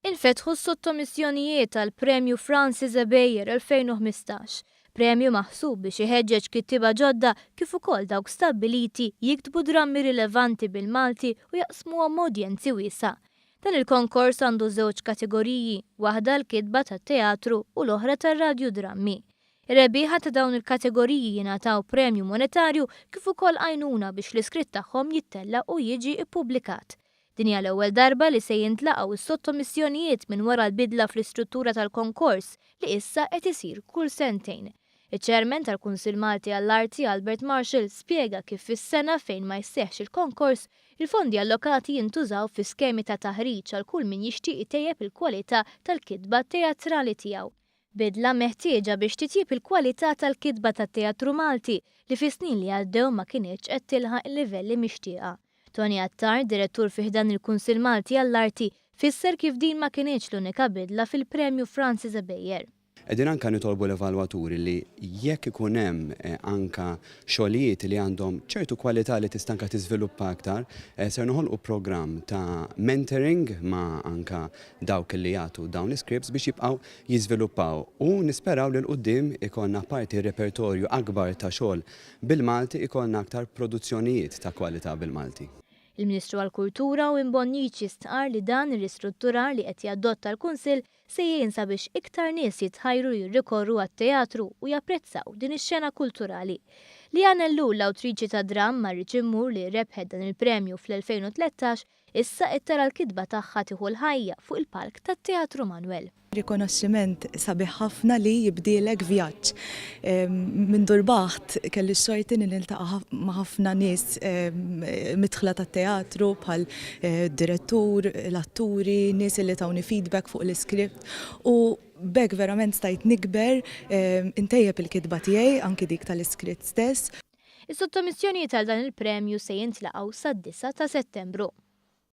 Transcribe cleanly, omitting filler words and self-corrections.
Infetħu s-sottomissjonijiet għall-Premju Francis Ebejer 2015, premju maħsub biex iħeġġeġ kittieba ġodda kif ukoll dawk stabbiliti jiktbu drammi rilevanti bil-Malti u jaqsmuhom ma' udjenzi wiesgħa. Dan il-konkors għandu żewġ kategoriji, waħda għall-kitba tat-teatru u l-oħra tar-radjudrammi. Ir-rebbieħa ta' dawn il-kategoriji jingħataw premju monetarju kif ukoll għajnuna biex l-iskritt tagħhom jittella' u jiġi ppubblikat. Din hija l-ewwel darba li se jintlaqgħu s-sottomissjonijiet minn wara l-bidla fl-istruttura tal-konkors li issa qed isir kull sentejn. Iċ-Chairman tal-Kunsill Malti għall-Arti Albert Marshall spjega kif fis-sena fejn ma jseħħx il-konkors, il-fondi allokati jintużaw fi skemi ta' taħriġ għal kull min jixtieq itejjeb il-kwalità tal-kitba teatrali tiegħu. Bidla meħtieġa biex titjieb il-kwalità tal-kitba tat-teatru Malti li fis-snin li għaddew ma kinitx qed tilħaq il-livelli mixtieqa. Tony Attard, direttur fi ħdan il-Kunsill Malti għall-Arti, fisser kif din ma kinitx l-unika bidla fil-Premju Francis Ebejer. Qegħdin anka nitolbu l-evalwaturi li jekk ikun hemm anka xogħlijiet li għandhom ċertu kwalità li tista' anka tiżviluppa aktar, ser noħolqu programm ta' mentoring ma' anka dawk li jagħtu dawn l-iscripts biex jibqgħu jiżviluppaw u nisperaw li 'l quddiem ikollna apparti repertorju akbar ta' xogħol bil-Malti ikollna aktar produzzjonijiet ta' kwalità bil-Malti. Il-Ministru għall-Kultura Owen Bonnici stqarr li dan ir-ristrutturar li qed jadotta l-Kunsill se jgħin sabiex iktar nies jitħajru jirrikorru għat-teatru u japprezzaw din ix-xena kulturali. Liane Ellul, l-awtriċi tad-dramm Ma Rridx Immur li rebħet dan il-premju fl-2013, issa qed tara l-kitba tagħha tieħu l-ħajja fuq il-palk tat-Teatru Manoel. Rikonoxximent sabiħ ħafna li jibdielek vjaġġ. Mindu rbaħt kelli x-xorti li niltaqa' ma' ħafna nies midħla tat-teatru bħal direttur, l-atturi, nies li tawni feedback fuq l-iskript u b'hekk verament stajt nikber, intejjeb il-kitba tiegħi, anki dik tal-iskritt stess. Is-sottomissjonijiet għal dan il-premju se jintlaqgħu sad-9 ta' Settembru.